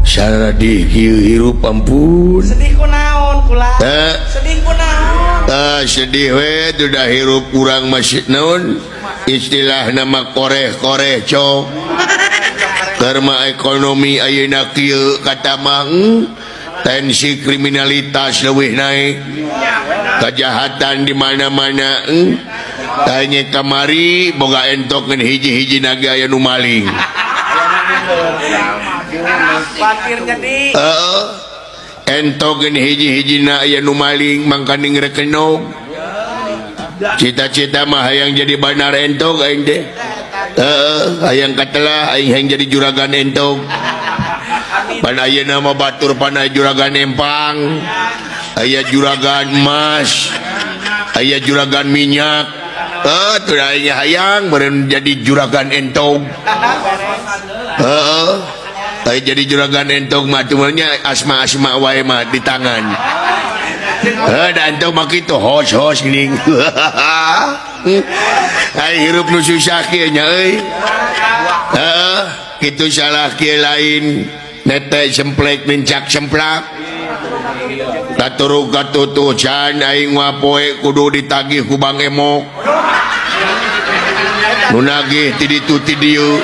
Saradih kieu hirup, ampun. Sedih ku naon kula? Eh. Sedih ku naon? Ah, sedih we sudah hirup kurang masih naon istilah nama koreh-koreh cok karena ekonomi ayeuna kieu kata mah, tensi kriminalitas lebih naik, kejahatan di mana-mana. Tanya kamari boga entok ngan hiji-hiji naga aya nu maling. Khawatir jadi. Heeh, entok ngan hiji-hiji na aya nu maling, mangkaning rekenog cita-cita mah hayang jadi banar entog aing teh. Heeh, hayang katelah aing hayang jadi juragan entog. Pan ayeuna mah batur panai juragan empang, aya juragan emas, aya juragan minyak. Eh, tuh aing hayang meureun jadi juragan entog. Heeh, aya jadi juragan entog mah nya asma-asma wae mah di tangan. Heuh, da entog mah kitu hos-hos geuning. Ai hirup nu susah kieu nya euy. Heeh, kitu salah kieu lain nete semplek nincak semplak. Katuruk katutuh can aing poe kudu ditagih ku Bang Emok. Nu nagih ti ditu ti dieu.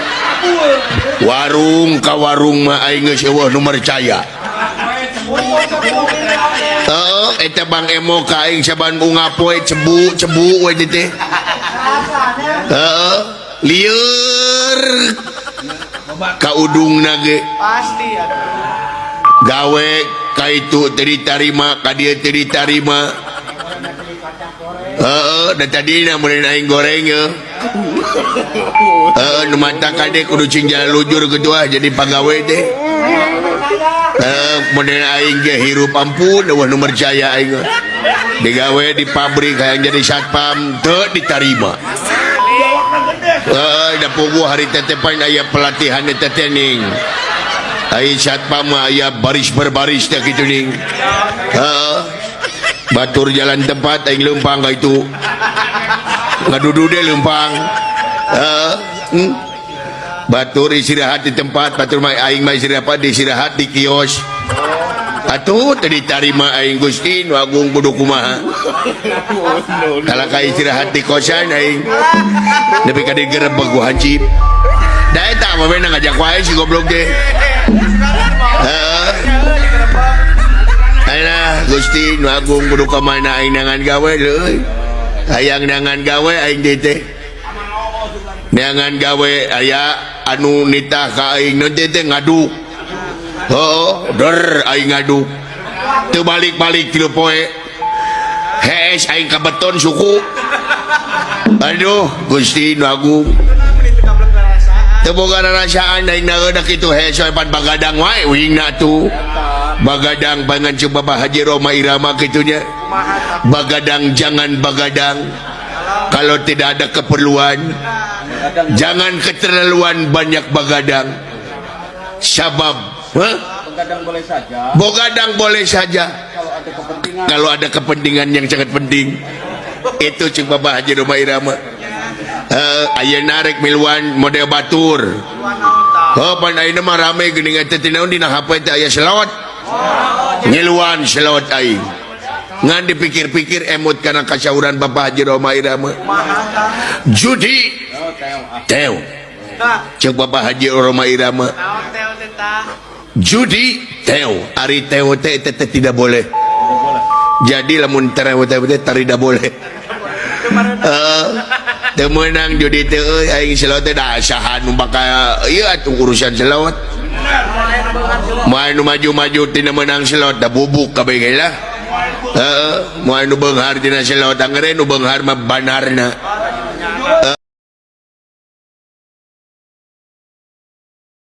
Warung ka warung mah aing geus euweuh nu percaya. Heeh, eta Bang Emok ka aing saban unggal poe cebu cebu we teh. Heeh, lieur ka udungna ge. Pasti aduh. Gawe ka itu teu ditarima, ka dieu teu ditarima. Heeh, da tadina meureun aing goreng ye. Heeh, nu mata kade kudu cing jalan lujur kitu ah jadi pagawe teh. Heeh, model aing ge hirup ampun euweuh nu percaya aing. Digawe di pabrik hayang jadi satpam teu ditarima. Heeh, da puguh hari teh pan aya pelatihan eta teh ning. Ai satpam mah aya baris berbaris teh kitu ning. Heeh. Batur jalan tempat aing leumpang ka itu. Ngadudu deh leumpang. Heeh. Batur istirahat di tempat, batur mah aing mah istirahat di istirahat di kios. Atuh teu ditarima aing, Gusti nu Agung, kudu kumaha? Kalau ka istirahat di kosan aing nepi ka digerebek ku hansip. Da eta mah beunang ngajak wae si goblok teh. Heeh. Alah Gusti nu Agung, kudu ka mana aing neangan gawe leuy. Hayang neangan gawe aing teh teh. Neangan gawe aya anu nitah ka aing nu teh teh ngaduk. Oh, der aing ngaduk. Teu balik-balik 3 poe. Hees aing ka beton suku. Aduh, Gusti nu Agung. Teu boga rarasaan aing na kitu hees we pan bagadang wae uingna tuh. Bagadang pangan coba Bapak Haji Rhoma Irama kitunya. Bagadang, jangan bagadang. Kalau tidak ada keperluan, jangan keterlaluan banyak bagadang. Sabab, huh? Begadang boleh saja. Bogadang boleh saja kalau ada kepentingan. Kalau ada kepentingan yang sangat penting. Itu cek Bapak Haji Rhoma Irama. Eh, ayeuna rek miluan model batur. Oh, pan ayeuna mah rame geuning eta teh naon dina HP teh aya selawat. Ngiluan selawat aing. Ngan dipikir-pikir emut kana kasauran Bapak Haji Rhoma Irama. Judi Oh, teo ah. teo. Cek Bapak Haji Rhoma Irama. Naon teo teh tah? Judi teo. Ari teo teh teh teh tidak boleh. Tidak boleh. Jadi lamun tereo teh teh tidak boleh. Eh, teu meunang judi teh euy aing selawat teh da saha nu bakal ieu atuh urusan selawat. Moal nu maju-maju tina meunang selawat da bubuk kabeh ge lah. Heeh, moal nu beunghar tina selawat angere nu beunghar mah banarna.